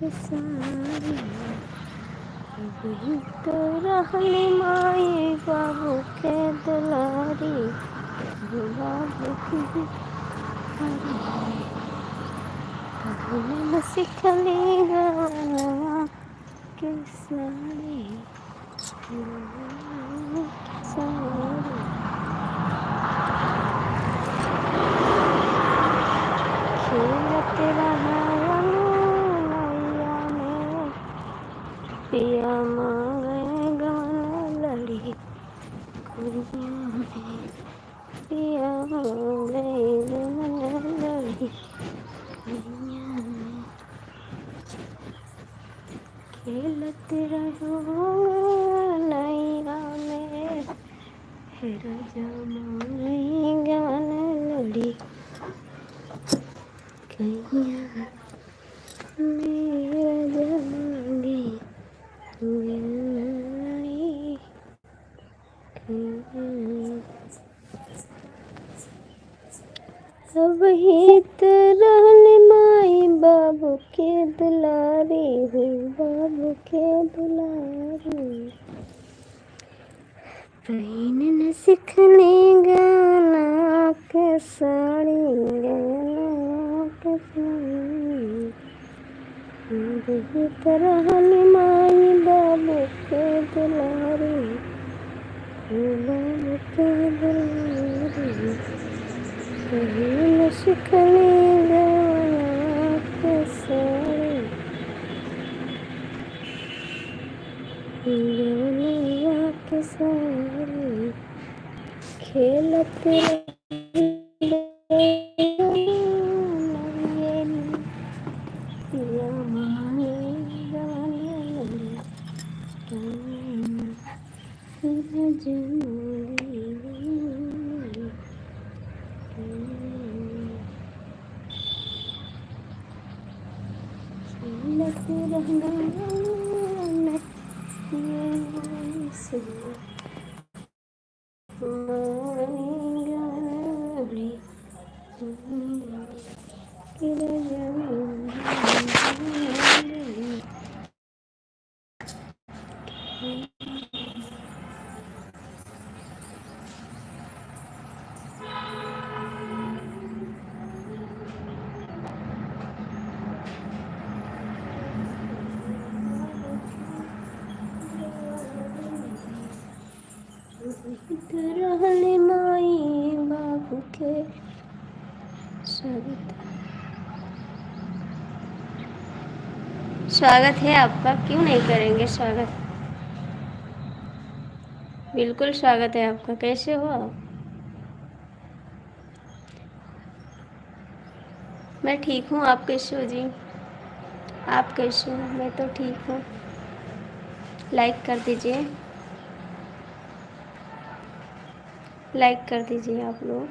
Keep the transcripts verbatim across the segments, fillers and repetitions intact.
सारी, अबही तो रहली माई बाबू के दुलारी, हो बाबू के दुलारी। अबही न सिखली गवनवा के सारी। खेलत रहा अंगनैया में, पिया मांगे गवन लड़ी कुइया में, पिया मांगे गवन लड़ी कुइया में। खेलत रहो नैया में, हे राजा मांगे गवन लड़ी कइया में, राजा मांगे गवन लड़ी कइया। अबही त रहली माई बाबू के दुलारी, हो बाबू के दुलारी। पहिन न सिखली गवना के साड़ी, गवना के साड़ी। अबही त रहली माई बाबू के दुलारी, हो बाबू के दुलारी। पहिन न सिखली गवना के साड़ी, गवना के साड़ी। खेलत रहे रहले माई बाबू के स्वागत। स्वागत है आपका, क्यों नहीं करेंगे स्वागत? बिल्कुल स्वागत है आपका। कैसे हो आप? मैं ठीक हूँ, आप कैसे हो जी? आप कैसे हो? मैं तो ठीक हूँ। Like कर दीजिए, like कर दीजिए आप लोग।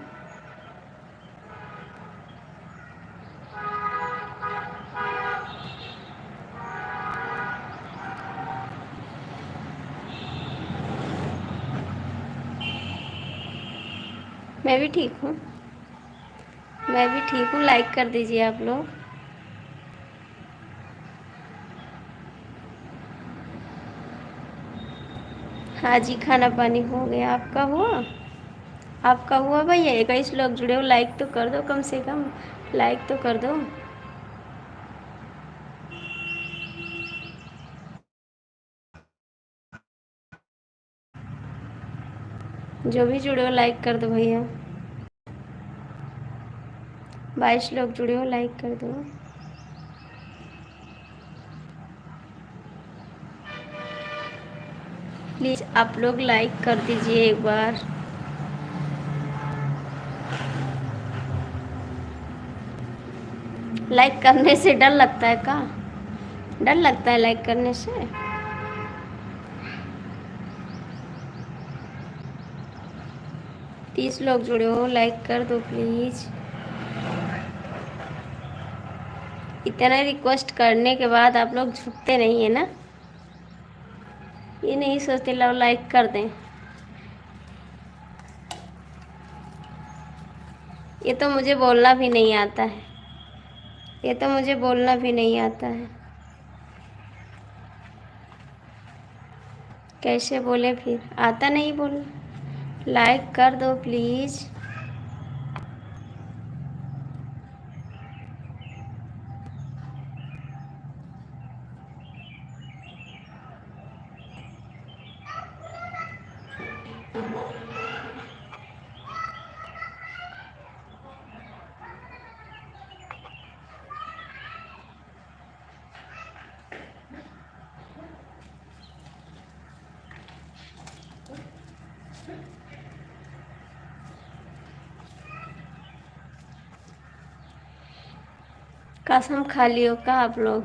मैं भी ठीक हूँ, मैं भी ठीक हूँ। Like कर दीजिए आप लोग। हाँ जी, खाना पानी हो गया। आपका हुआ? आपका हुआ भैया? इक्कीस लोग जुड़े हो, like तो कर दो, कम से कम like तो कर दो। जो भी जुड़े हो, like कर दो भैया। बाईस लोग जुड़े हो, like कर दो। Please आप लोग like कर दीजिए एक बार। Like करने से डर लगता है का? डर लगता है like करने से? तीस लोग जुड़े हो, like कर दो please। इतना request करने के बाद आप लोग झुकते नहीं है ना, ये नहीं सोचते लाओ like कर दें। ये तो मुझे बोलना भी नहीं आता है, ये तो मुझे बोलना भी नहीं आता है। कैसे बोले फिर? आता नहीं बोलना। Like कर दो please। कसम खा लियो का आप लोग?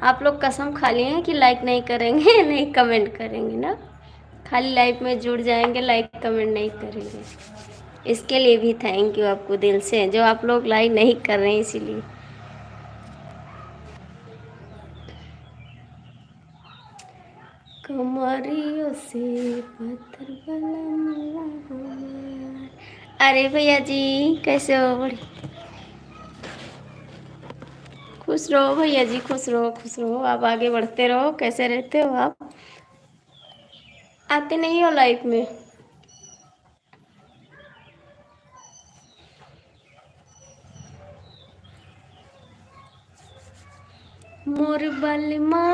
आप लोग कसम खा लिए हैं कि like नहीं करेंगे, नहीं comment करेंगे ना, खाली live में जुड़ जाएंगे, like comment नहीं करेंगे। इसके लिए भी thank you आपको दिल से, जो आप लोग like नहीं कर रहे हैं इसीलिए। कमरियो से पत्थर वाला मुआ हमार। अरे भैया जी, कैसे हो? बढ़िया। खुश रहो भैया जी, खुश रहो, खुश रहो। आप आगे बढ़ते रहो। कैसे रहते हो आप? आते नहीं हो live में? मोर बलमा,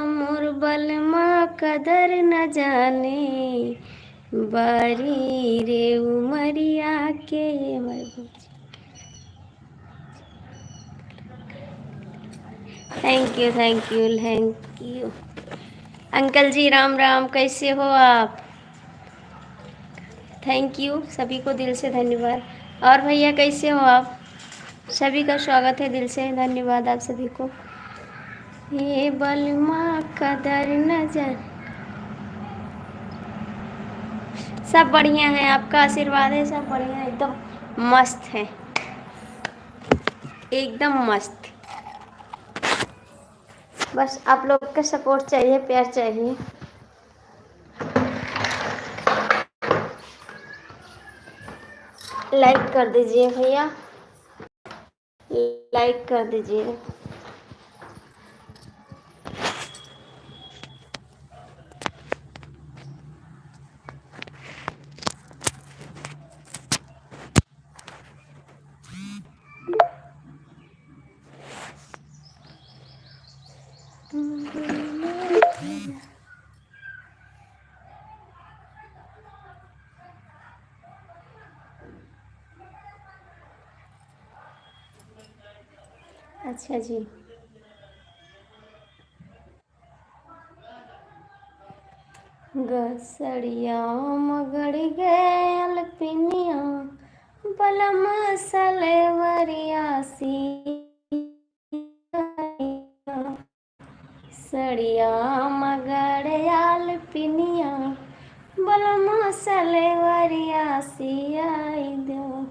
मोर बलमा कदर न जाने, बारी रे उमरिया के। Thank you, thank you, thank you। Uncle जी राम राम, कैसे हो आप? Thank you, सभी को दिल से धन्यवाद। और भैया कैसे हो आप? सभी का स्वागत है, दिल से धन्यवाद आप सभी को। ये बलमा कदर न जान। सब बढ़िया है, आपका आशीर्वाद है, सब बढ़िया है, एकदम मस्त है, एकदम मस्त। बस आप लोग का support चाहिए, प्यार चाहिए। Like कर दीजिए भैया, like कर दीजिए। अच्छा जी। गसड़िया मगड़ गयल पिनिया, बलम सलवरिया सिया। सड़िया मगड़ आल पिनिया, बलम सलवरिया सियाई दो।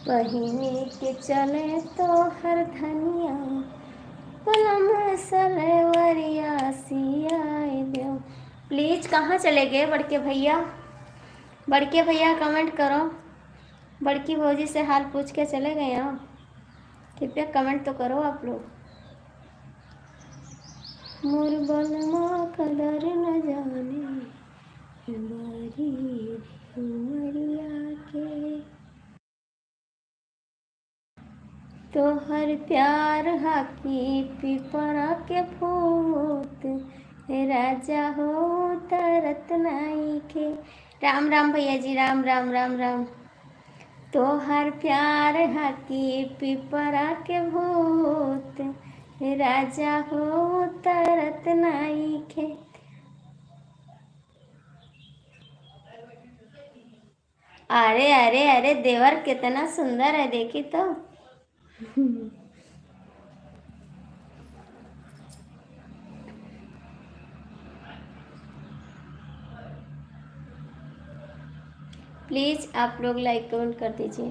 पहिने के चले तोहर धनिया, बलम सलवरिया सियाई दो। Please, कहाँ चले गए बड़के भैया? बड़के भैया comment करो। बड़की भौजी से हाल पूछ के चले गए आप। कृपया comment तो करो आप लोग। मोर बलमा कदर न जाने, बारी रे उमरिया के। तोहर प्यार हा कि पिपरा के फूत, राजा हो तरत नाइखे। राम राम भैया जी, राम राम, राम राम। तोहर प्यार हा कि पिपरा के भूत, राजा हो तरत नाइखे। अरे, अरे, अरे, देवर कितना सुंदर है, देखी तो। Please, आप लोग like comment कर दीजिए।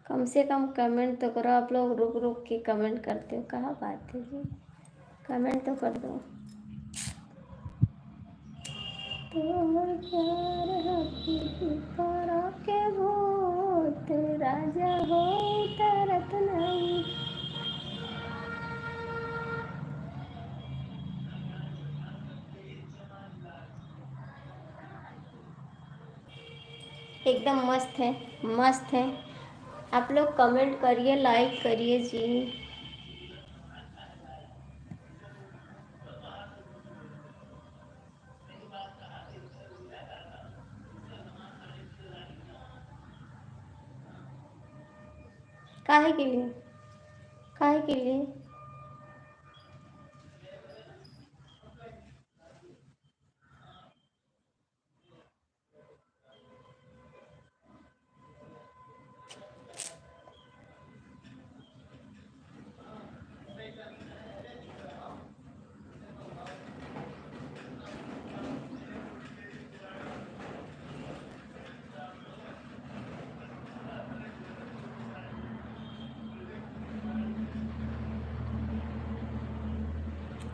कम से कम comment तो करो आप लोग, रुक रुक के comment करते हो, क्या बात है जी, comment तो कर दो। और प्यार हकी पिपरा के भूत, राजा हो उतरत नहीं। एकदम मस्त है, मस्त है। आप लोग comment करिए, like करिए जी। काहे के लिए? काहे के लिए?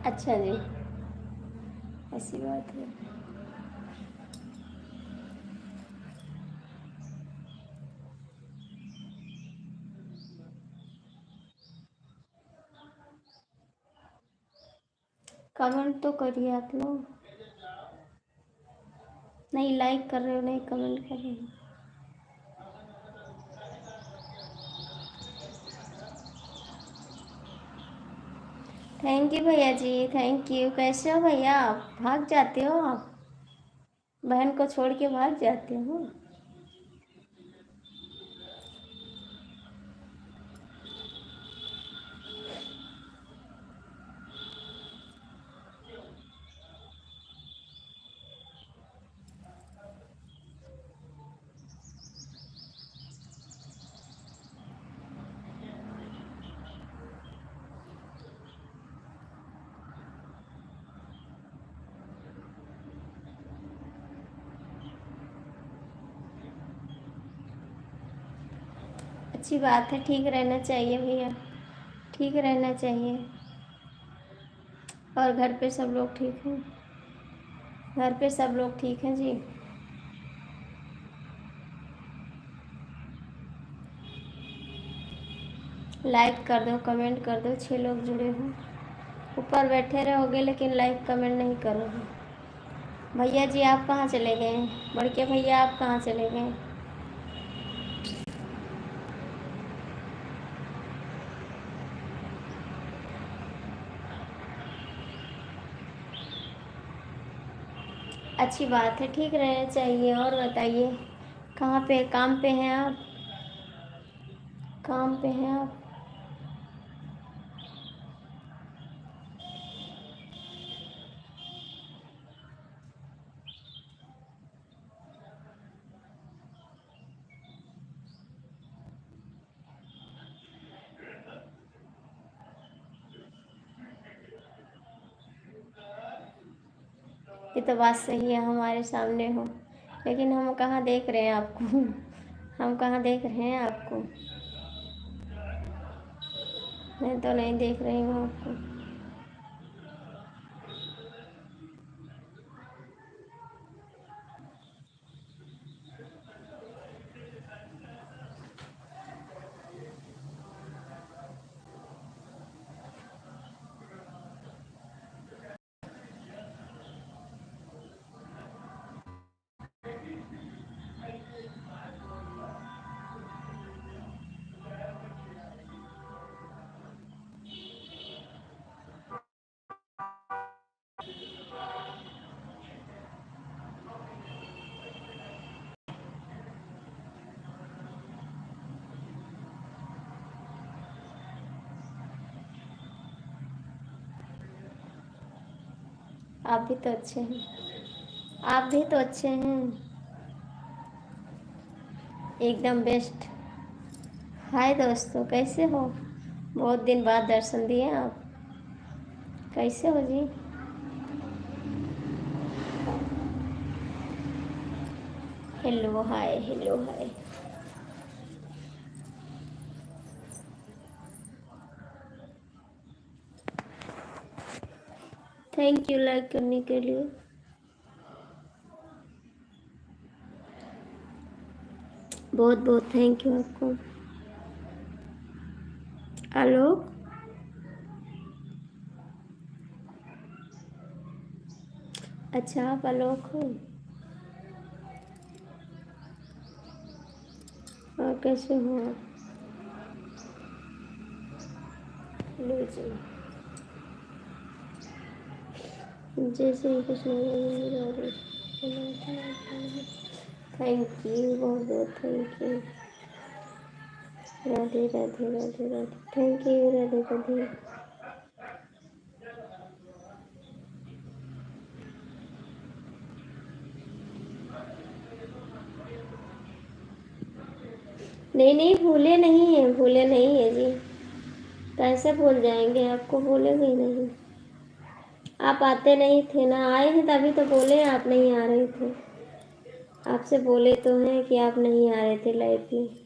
अच्छा जी, ऐसी बात है। Comment तो करिए आप लोग। नहीं like कर रहे हो, नहीं comment कर रहे हो। Thank you भैया जी, thank you। कैसे हो भैया आप? भाग जाते हो आप? बहन को छोड़ के भाग जाते हो? अच्छी बात है, ठीक रहना चाहिए भैया, ठीक रहना चाहिए। और घर पे सब लोग ठीक हैं? घर पे सब लोग ठीक हैं जी? Like कर दो, comment कर दो। छः लोग जुड़े हो, ऊपर बैठे रहोगे लेकिन like comment नहीं करोगे। भैया जी आप कहाँ चले गए? बड़के भैया आप कहाँ चले गए? अच्छी बात है, ठीक रहना चाहिए। और बताइए, कहाँ पे काम पे हैं आप? काम पे हैं आप? ये तो बात सही है, हमारे सामने हो, लेकिन हम कहाँ देख रहे हैं आपको? हम कहाँ देख रहे हैं आपको? मैं तो नहीं देख रही हूँ आपको। आप भी तो अच्छे हैं, आप भी तो अच्छे हैं, एकदम best। हाय दोस्तों, कैसे हो? बहुत दिन बाद दर्शन दिए आप। कैसे हो जी? Hello, हाय, hello, हाय। Thank you like करने के लिए। बहुत बहुत thank you आपको। आलोक, अच्छा, आप आलोक हो? और कैसे हो आप? लो जी। जय श्री कृष्ण। Thank you, बहुत बहुत thank you। राधे राधे राधे राधे। Thank you, राधे राधे। नहीं, नहीं, भूले नहीं है, भूले नहीं है जी। कैसे भूल जाएंगे, आपको भूले भी नहीं। आप आते नहीं थे ना, आए हैं तभी तो बोले आप नहीं आ रहे थे। आपसे बोले तो हैं कि आप नहीं आ रहे थे live में।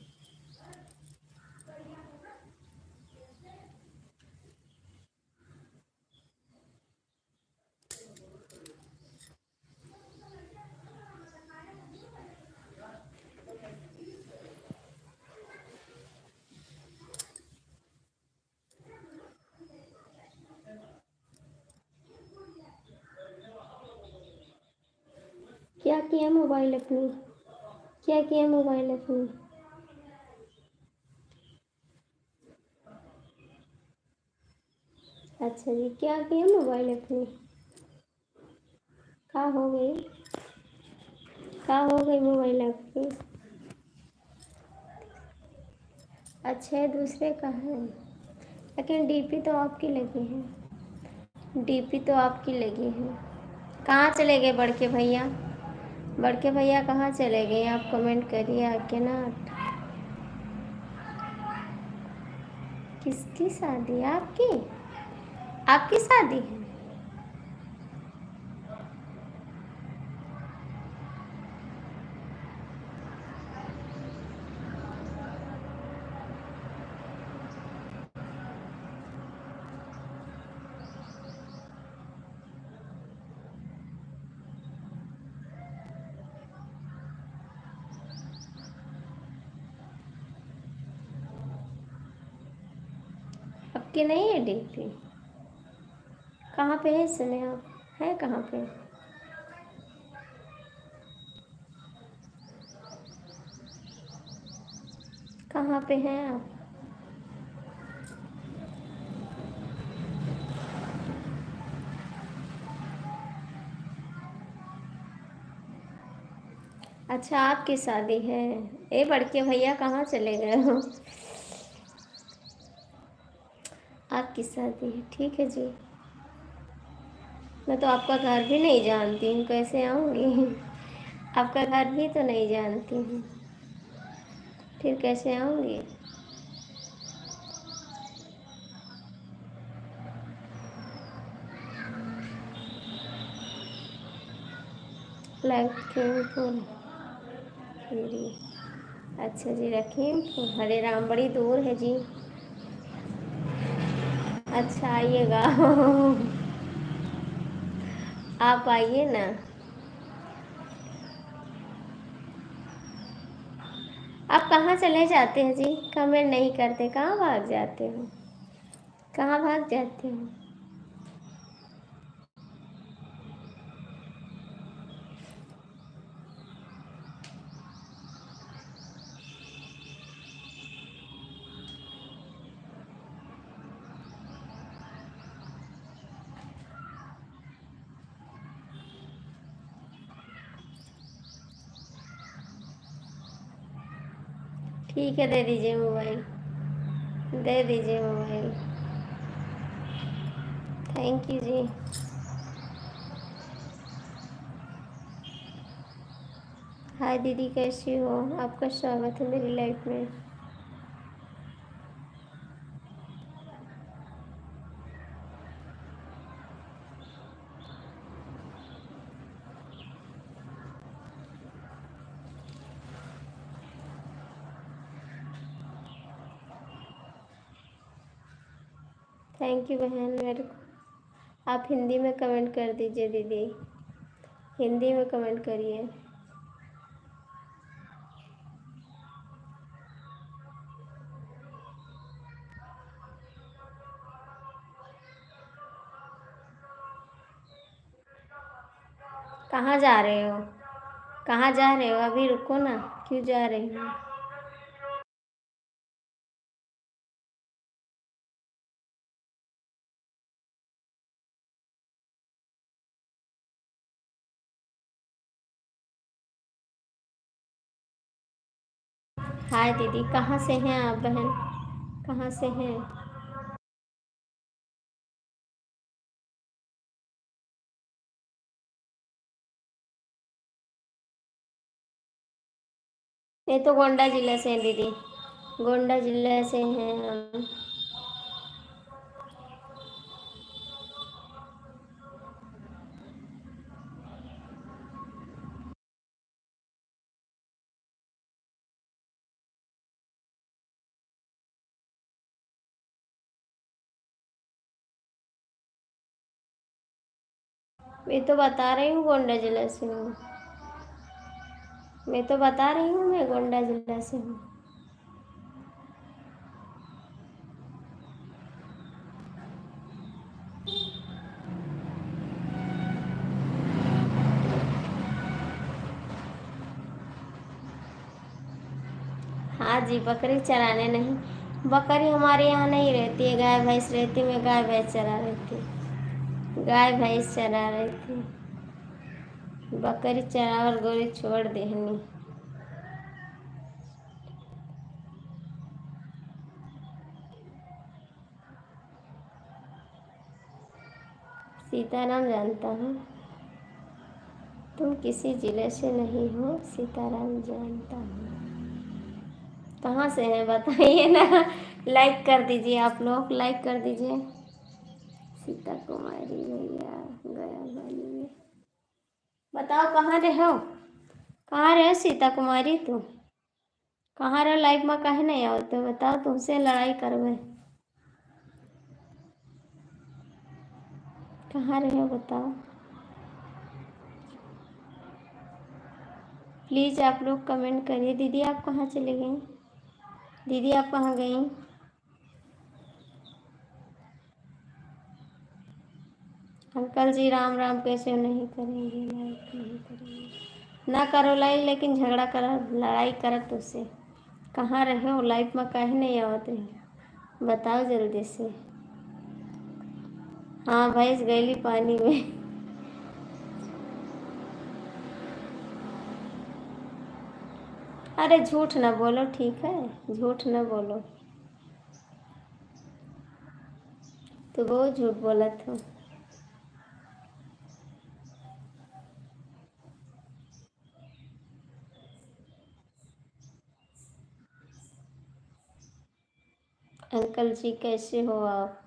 क्या किया मोबाइल अपनी, क्या किया मोबाइल अपनी? अच्छा जी, क्या किया मोबाइल अपनी? का हो गई, का हो गई मोबाइल आपकी? अच्छा है, दूसरे का है, लेकिन डीपी तो आपकी लगी है, डीपी तो आपकी लगी है। कहाँ चले गए बड़के भैया? बड़के भैया कहाँ चले गए? आप comment करिए आके ना। किसकी शादी? आपकी? आपकी शादी है? आपकी नहीं है डीपी? कहाँ पे है इस समय आप? हैं कहाँ पे? कहाँ पे हैं आप? अच्छा, आपकी शादी है? ए बड़के भैया, कहाँ चले गए हो? आपकी शादी है, ठीक है जी। मैं तो आपका घर भी नहीं जानती हूँ, कैसे आऊँगी? आपका घर भी तो नहीं जानती हूँ, फिर कैसे आऊँगी? लखीमपुर खीरी। अच्छा जी, लखीमपुर। हरे राम, बड़ी दूर है जी। अच्छा, आइएगा। आप आइए ना। आप कहाँ चले जाते हैं जी? Comment नहीं करते, कहाँ भाग जाते हो? कहाँ भाग जाते हो? ठीक है, दे दीजिए मोबाइल, दे दीजिए मोबाइल। Thank you जी। हाय दीदी, कैसी हो? आपका स्वागत है मेरी live में। Thank you बहन, मेरे को आप हिंदी में comment कर दीजिए दीदी, हिंदी में comment करिए। कहाँ जा रहे हो? कहाँ जा रहे हो? अभी रुको ना, क्यों जा रहे हो? हाय दीदी, कहाँ से हैं आप बहन? कहाँ से हैं? मैं तो गोंडा जिला से हैं दीदी, गोंडा जिला से हैं हम। मैं तो बता रही हूँ, गोंडा जिला से हूँ। मैं तो बता रही हूँ, मैं गोंडा जिला से हूँ। हाँ जी, बकरी चराने नहीं, बकरी हमारे यहाँ नहीं रहती है, गाय भैंस रहती, मैं गाय भैंस चरा रही थी, गाय भैंस चरा रही थी, बकरी चरावल गोरी छोड़ देहनी। सीताराम जानता हूँ, तुम किसी जिले से नहीं हो, सीताराम जानता हूँ। कहाँ से हैं बताइए ना, लाइक कर दीजिए आप लोग, लाइक कर दीजिए। सीता कुमारी भैया गया वाली में। बताओ कहाँ रहे हो, कहाँ रहे हो सीता कुमारी तू? कहाँ रहो, लाइव में काहे नहीं आओ? तो बताओ, तुमसे लड़ाई करबे। कहाँ रहे हो बताओ? प्लीज आप लोग कमेंट करिए। दीदी आप कहाँ चली गई? दीदी आप कहाँ गई? अंकल जी राम राम, कैसे हो? नहीं करेंगे लाइव, नहीं करेंगे। ना करो लाइव, लेकिन झगड़ा करब, लड़ाई करब तुझसे। कहाँ रहे हो? लाइव में काहे नहीं आवत रहे? बताओ जल्दी से। हाँ भैंस गईली पानी में। अरे झूठ ना बोलो, ठीक है, झूठ ना बोलो। तो बहुत झूठ बोलत हो। अंकल जी कैसे हो आप?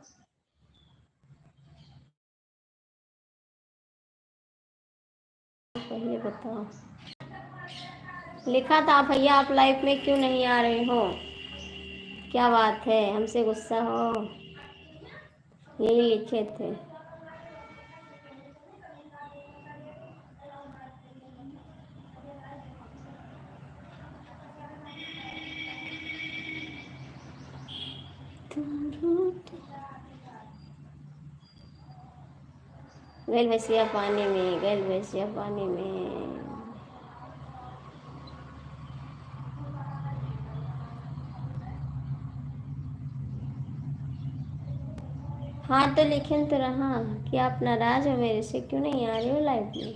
पहले बताओ। लिखा था भैया आप लाइव में क्यों नहीं आ रहे हो? क्या बात है, हमसे गुस्सा हो? यही लिखे थे। गइल भैंसिया पानी में, गइल भैंसिया पानी में। हाँ, तो लिखन तो रहा कि आप नाराज हो मेरे से, क्यों नहीं आ रहे हो लाइव में?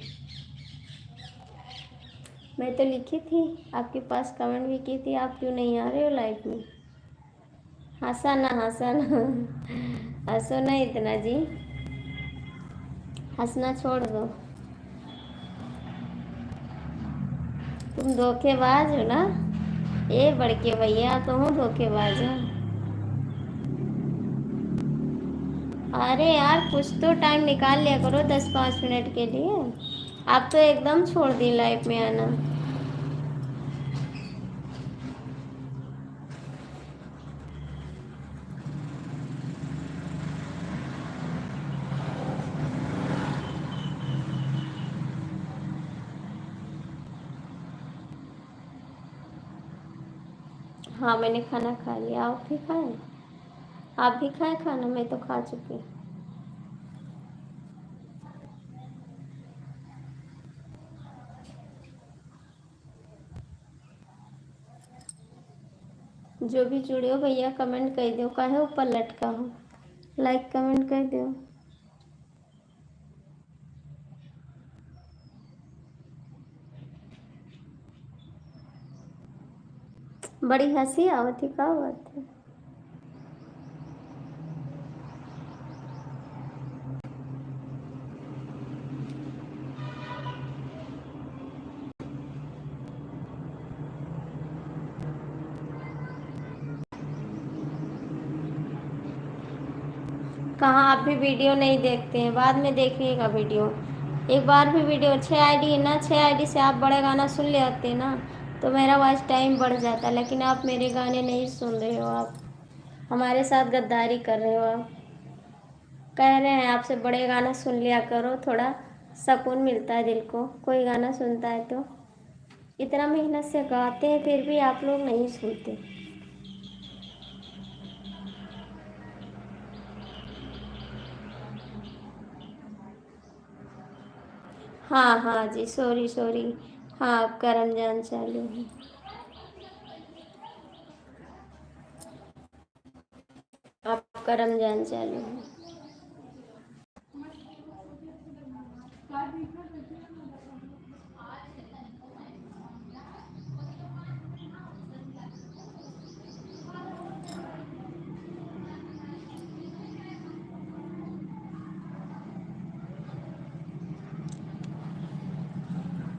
मैं तो लिखी थी, आपके पास कमेंट भी की थी, आप क्यों नहीं आ रहे हो लाइव में? हंसा ना, हंसा ना, हंसो ना इतना जी, हंसना छोड़ दो। तुम धोखेबाज हो ना, ए बड़के भैया, तुम धोखेबाज हो। अरे यार, कुछ तो टाइम निकाल लिया करो दस पाँच मिनट के लिए। आप तो एकदम छोड़ दी लाइव में आना। हाँ, मैंने खाना खा लिया। आप भी खाएं? आप भी खाएं खाना? मैं तो खा चुकी। जो भी जुड़े हो भैया, comment कर दो, काहे ऊपर लटका हो, like comment कर दो। बड़ी हंसी आवत है, का बात है? कहाँ आप भी video नहीं देखते हैं, बाद में देखिएगा video। एक बार भी video, छः ID है ना, छः ID से आप बड़े गाना सुन ले आते ना, तो मेरा watch time बढ़ जाता, लेकिन आप मेरे गाने नहीं सुन रहे हो, आप हमारे साथ गद्दारी कर रहे हो। आप कह रहे हैं आपसे बड़े गाना सुन लिया करो, थोड़ा सुकून मिलता है दिल को, कोई गाना सुनता है तो। इतना मेहनत से गाते हैं, फिर भी आप लोग नहीं सुनते। हाँ, हाँ जी, sorry, sorry। हाँ, आपका रमजान चालू है। आपका रमजान चालू है।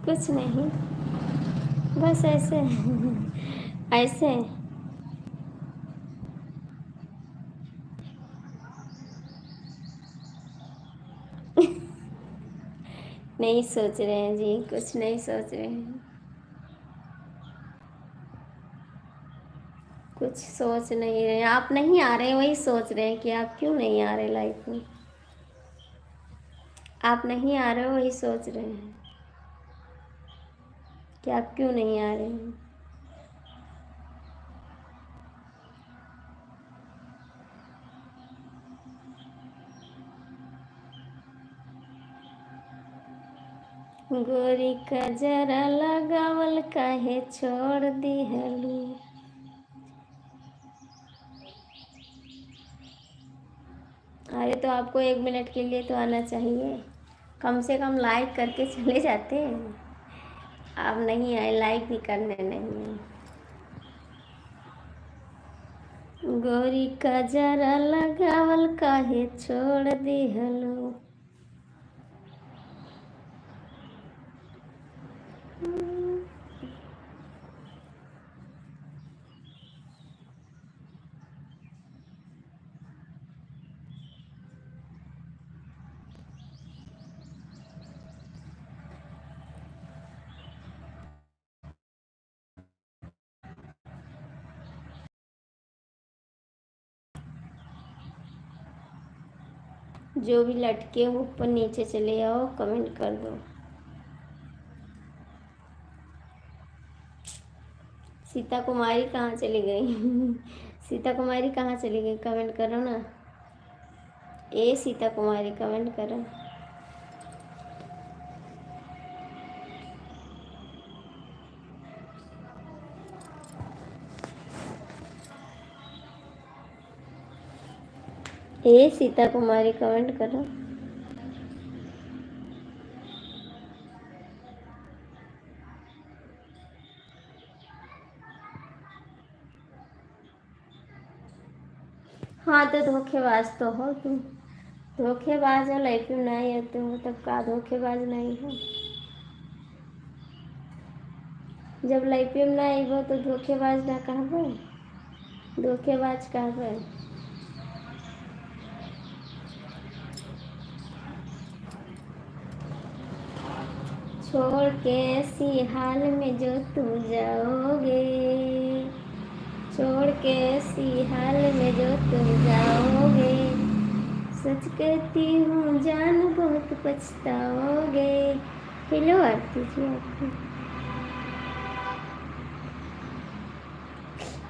कुछ नहीं, बस ऐसे, ऐसे। नहीं सोच रहे हैं जी, कुछ नहीं सोच रहे हैं, कुछ सोच नहीं रहे हैं। आप नहीं आ रहे, वही सोच रहे हैं कि आप क्यों नहीं आ रहे live में। आप नहीं आ रहे हो, वही सोच रहे हैं कि आप क्यों नहीं आ रहे हैं। गोरी कजरा लगावल काहे छोड़ दिहलू? अरे, तो आपको एक मिनट के लिए तो आना चाहिए, कम से कम like करके चले जाते हैं। आप नहीं आए, like भी करने नहीं आए। गोरी कजरा लगावल काहे छोड़ दिहलू? जो भी लटके हो, ऊपर नीचे चले आओ, comment कर दो। सीता कुमारी कहाँ चली गई? सीता कुमारी कहाँ चली गई? Comment करो ना। ए सीता कुमारी, comment करो। ए सीता कुमारी, comment करो। हाँ, तो धोखेबाज तो हो तुम, धोखेबाज हो, live में नहीं आते हो, तब का धोखेबाज नहीं हो? जब live में ना अइबो, तो धोखेबाज ना कहबो, धोखेबाज कहबो। छोड़ के ऐसी हाल में जो तुम जाओगे, छोड़ के ऐसी हाल में जो तुम जाओगे, सच कहती हूँ जान बहुत पछताओगे। Hello आरती जी, आपको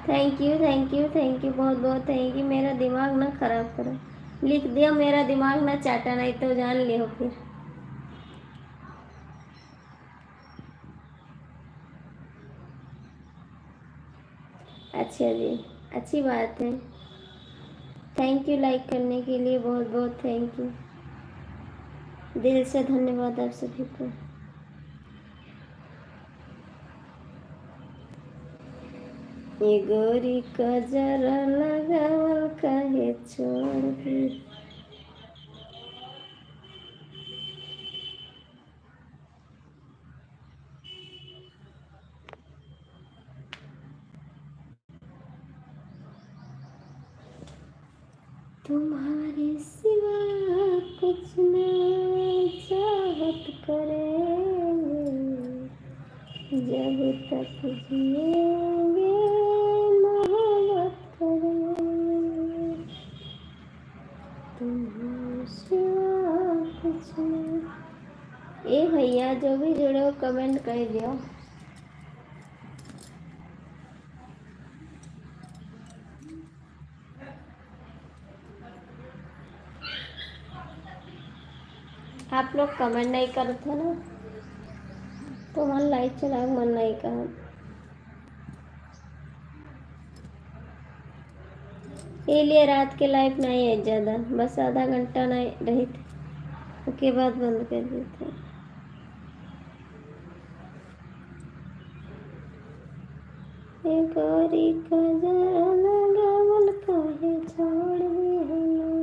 thank you, thank you, thank you, बहुत बहुत thank you। मेरा दिमाग ना खराब करो, लिख दिया, मेरा दिमाग ना चाटा, नहीं तो जान लियो फिर। अच्छा जी, अच्छी बात है। Thank you like करने के लिए, बहुत बहुत thank you, दिल से धन्यवाद आप सभी को। ये गोरी कजरा लगावल काहे छोड़ दी। तुम्हारे सिवा कुछ ना चाहत करेंगे, जब तक जिएंगे मोहब्बत करेंगे, तुम्हारे सिवा कुछ ना। ए भैया, जो भी जुड़े हो, comment कर दियो। आप लोग comment नहीं करत हो ना, तो मन live चलावे मन नहीं कहा। ये लिए रात के live नहीं है ज्यादा, बस आधा घंटा नहीं रहित, ओके बाद बंद कर देते हैं। ए गोरी कजरा लगावल काहे छोड़ दिहलू।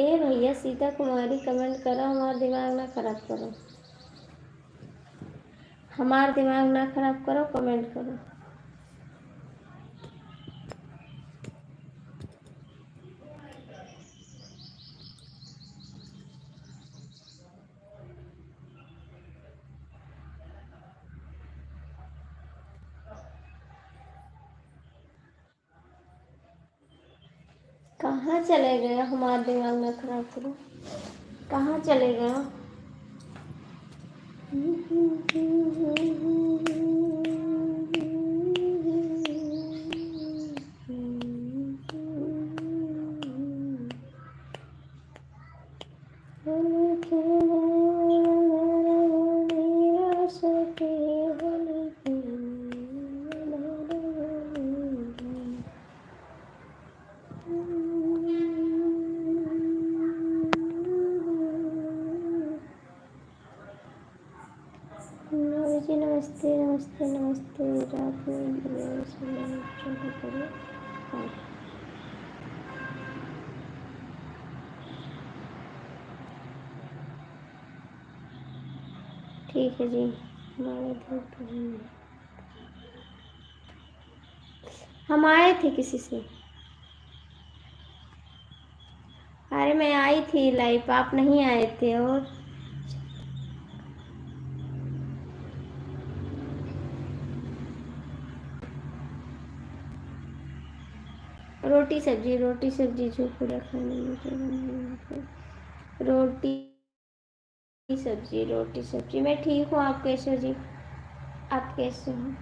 ए भैया सीता कुमारी comment करो, हमार दिमाग ना खराब करो, हमार दिमाग ना खराब करो, comment करो। कहाँ चले गए? हमार दिमाग ना खराब करो, कहाँ चले गए? नमस्ते, नमस्ते, नमस्ते। रात में video सुनना शुरू करो। हाँ। ठीक है जी, हमारे इधर कहीं नहीं। हम आए थे किसी से। अरे, मैं आई थी live, आप नहीं आए थे। और रोटी सब्जी, रोटी सब्जी, जो पूरा खाने में क्या बनाया है? रोटी सब्जी, रोटी सब्जी। मैं ठीक हूँ, आप कैसे हो जी? आप कैसे हो?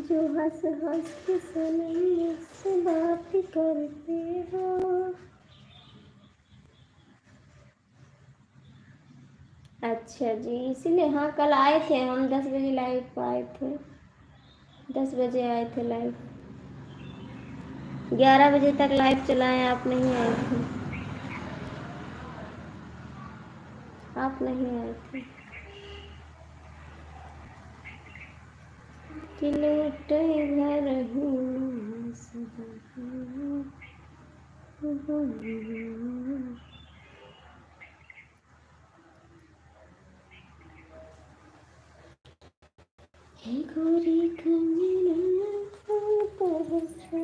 जो हंस हंस के सनम से बात करते हो। अच्छा जी, इसीलिए, हाँ, कल आए थे हम, दस बजे live पे आए थे, दस बजे आए थे live, ग्यारह बजे तक live चलाए, आप नहीं आए थे, आप नहीं आए थे। कि लौटे घर हूँ सदा। हे गोरी कजरा तोहसे।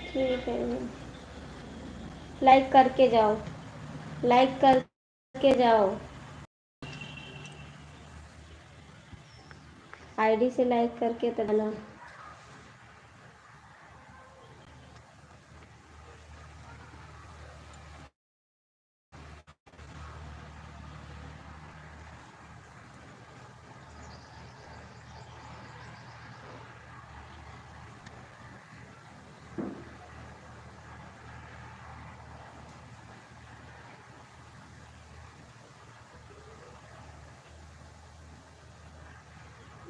ठीक है, like करके जाओ, like करके जाओ। आईडी से लाइक करके तो डालो।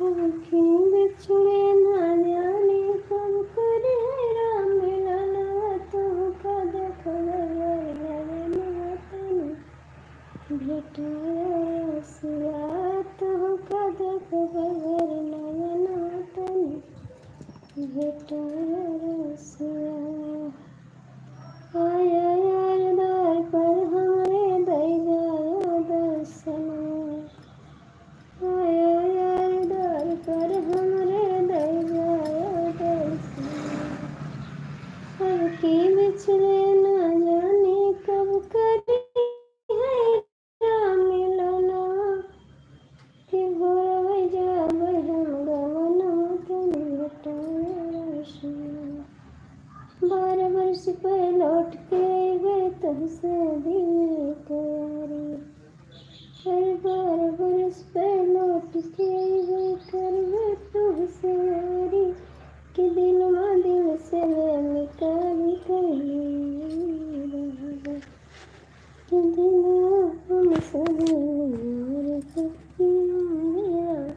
आँखी बिछड़े ना जाने कब करे राम मिलना, तोहका देखबे बर लगना तनी। भेटाया रसिया, तोहका देखबे बर लगना तनी। भेटाया रसिया। आया यार द्वार पर हमरे दई जाया दर्शना। आया यार द्वार पर हमरे दई जाया दर्शना। अब की बिछड़े ना जाने कब करी है राम मिलना। कि भोरवे जाबे हम गवना तनी भेटाया रसिया। बारह बरस पे लौट के अइबे तोहसे दिल के यारी। हर बारह बरस पे लौट के अइबे करबे तोहसे यारी। कि दिल मा दिल से ले निकारी कइले रहबे। कि दिलवा हम सब यार के यार।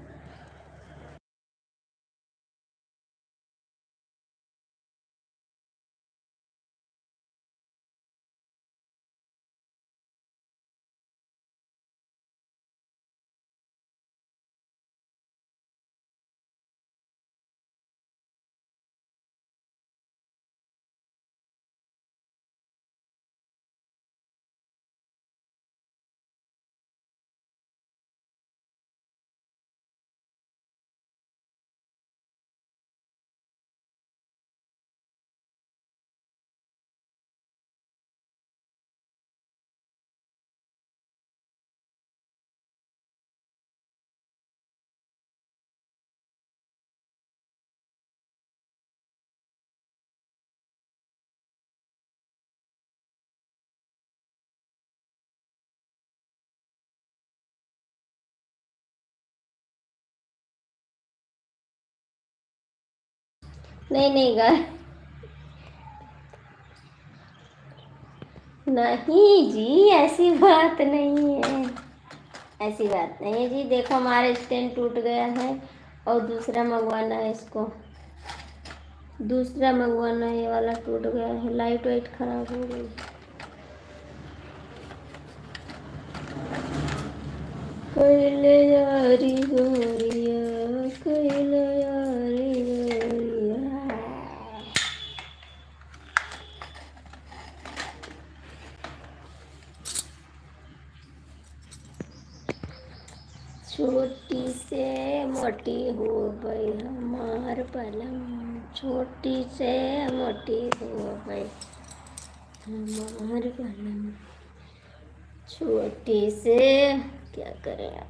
नहीं, नहीं गा। नहीं जी, ऐसी बात नहीं है, ऐसी बात नहीं है जी। देखो, हमारा स्टैंड टूट गया है और दूसरा मंगवाना है इसको, दूसरा मंगवाना है, ये वाला टूट गया है, लाइट वाइट खराब हो गई। कइले यारी गोरिया, कइले यारी गोरिया। छोटी से मोटी हो गई हमार बलम, छोटी से मोटी हो गई हमार बलम, छोटी से। क्या करें आप?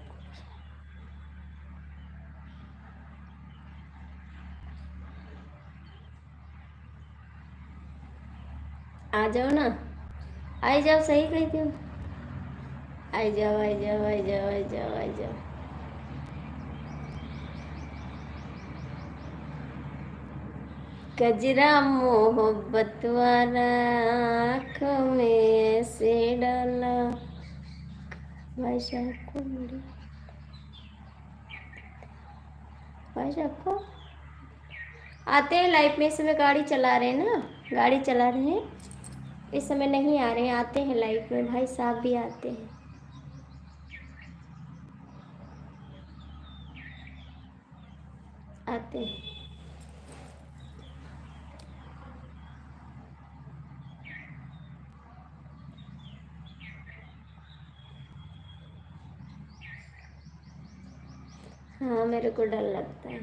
आ जाओ ना, आई जाओ, सही कहती हूँ, आई जाओ, आई जाओ, आई जाओ, आई जाओ, आई जाओ। कजरा मोहब्बत वाला आँख में से डाला। भाई साहब को बोलिए। भाई साहब को आते हैं लाइव में, इस समय गाड़ी चला रहे हैं ना, गाड़ी चला रहे हैं, इस समय नहीं आ रहे हैं, आते हैं लाइव में, भाई साहब भी आते हैं, आते हैं। हाँ, मेरे को डर लगता है।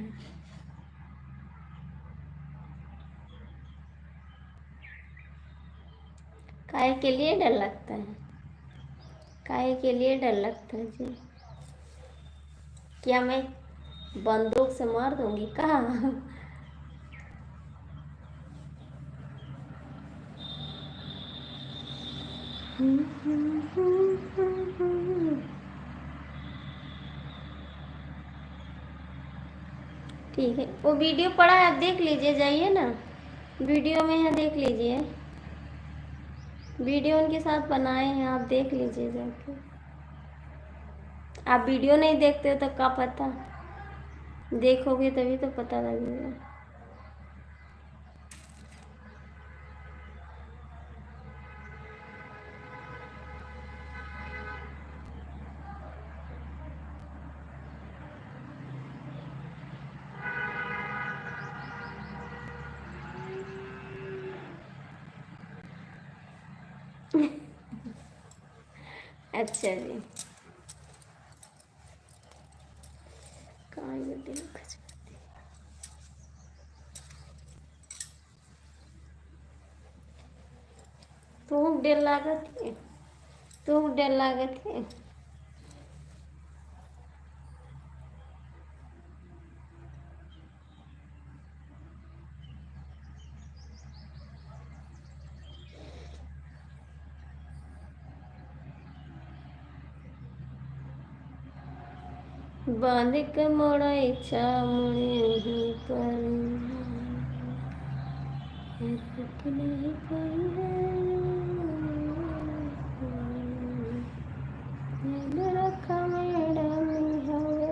काहे के लिए डर लगता है? काहे के लिए डर लगता है जी? क्या मैं बंदूक से मार दूंगी का? ठीक है, वो वीडियो पड़ा है, आप देख लीजिए, जाइए ना, वीडियो में है, देख लीजिए, वीडियो उनके साथ बनाए हैं, आप देख लीजिए जाके। आप वीडियो नहीं देखते हो तो क्या पता, देखोगे तभी तो पता लगेगा। अच्छा जी, कहाँ ये दिल खच-, तू डेर लागत है, तू डेर लागत है। बांध के मोड़ई चामुड़ी पर, रुक नहीं पाई है। याद रखा मैडम हवे।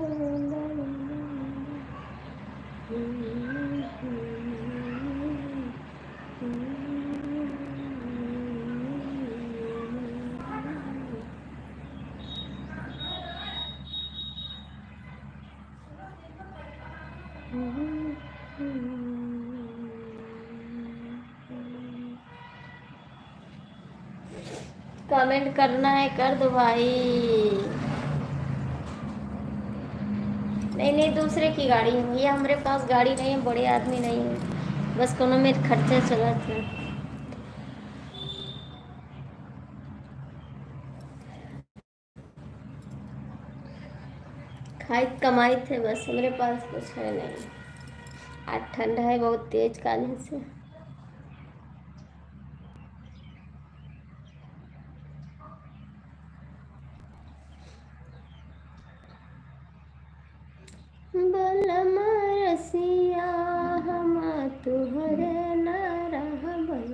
कमेंट करना है, कर दो भाई। नहीं, नहीं, दूसरे की गाड़ी है भैया, हमरे पास गाड़ी नहीं है, बड़े आदमी नहीं है, बस कोनो में खर्चा चलत है। खाइत कमाइत है बस, हमरे पास कुछ है नहीं। आज ठंड है बहुत तेज काले से। बलमा रसिया हम तुहरे ना रहबै।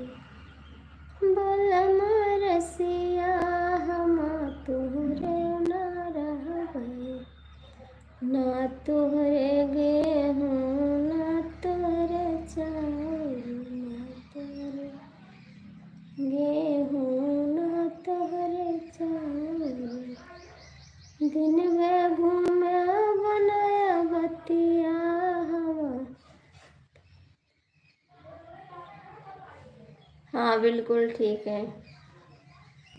बलमा रसिया हम तुहरे ना रहबै। ना तुहरे गेहूँ, ना तुहरे चाउर, ना तुहरे गेहूँ, ना तुहरे चाउर। दिन भर घूमे बनाया बतिया हवा। हाँ, बिल्कुल ठीक है।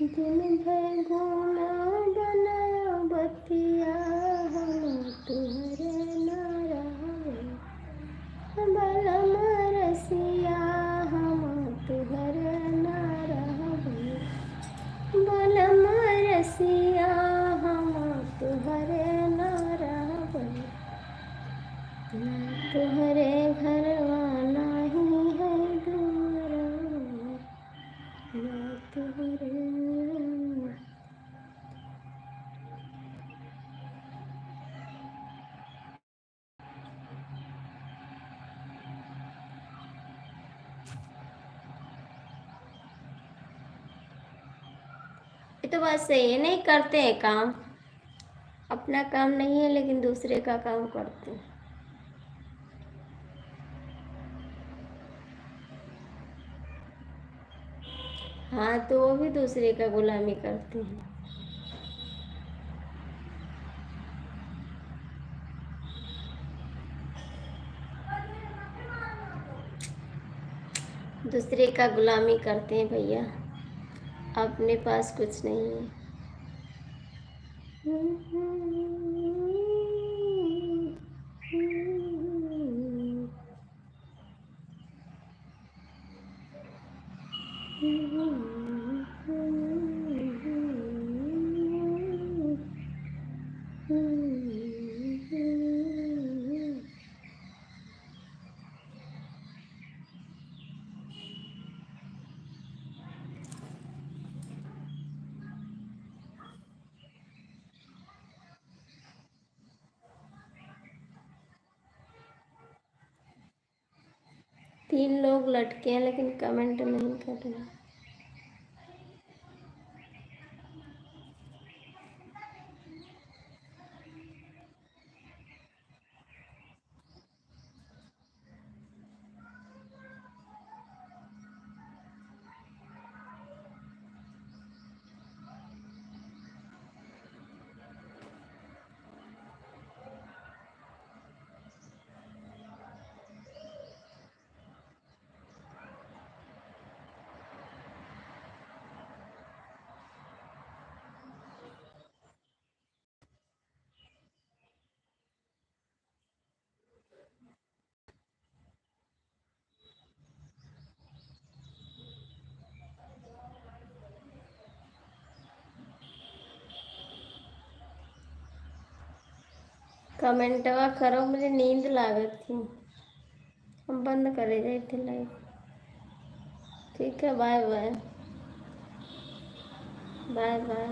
दिन भर घूमा बनाया बतिया, हम तुहरे ना रहबै। बलमा रसिया, हम तुहरे ना रहबै। बलमा रसिया, हम तुहरे ना रहबै। ना तुहरे घरवा नाही है दुआरवा, ना तुहरे। ये तो बात सही है, नहीं करते हैं काम, अपना काम नहीं है लेकिन दूसरे का काम करते हैं। हाँ, तो वो भी दूसरे का गुलामी करते हैं। दूसरे का गुलामी करते हैं भैया, अपने पास कुछ नहीं है। तीन लोग लटके हैं लेकिन comment नहीं कर रहे। कमेंटवा करो, मुझे नींद लागत थी। हम बंद करे जाए थे live। ठीक है, bye bye। Bye bye।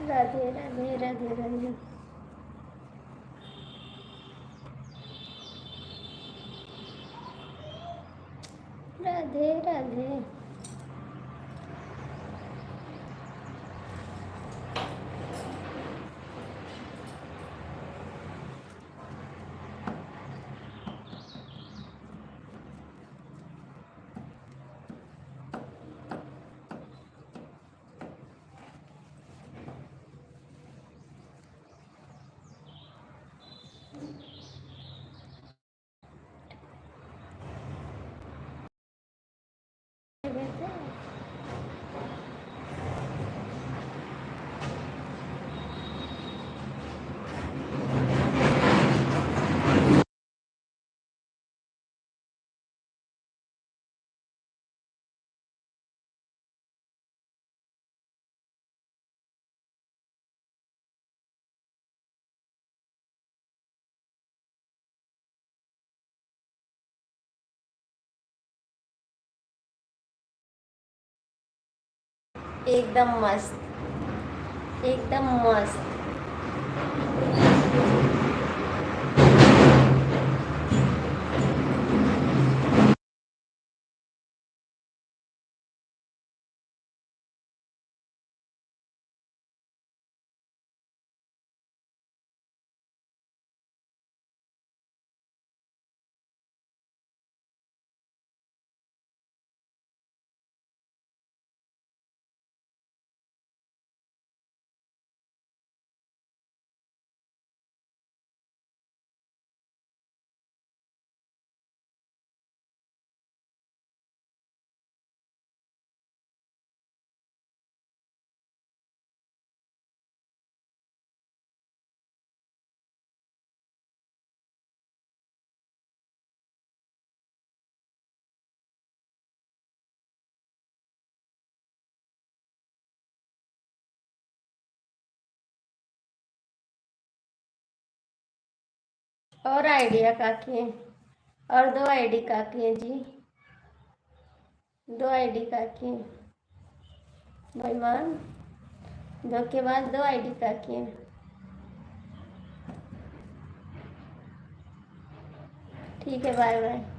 राधे राधे, राधे राधे। राधे राधे। एकदम मस्त, एकदम मस्त। और आइडिया काकी है, और दो आईडी काकी है जी, दो आईडी काकी है। भाईमान, दो के बाद दो आईडी काकी है। ठीक है, बाय बाय।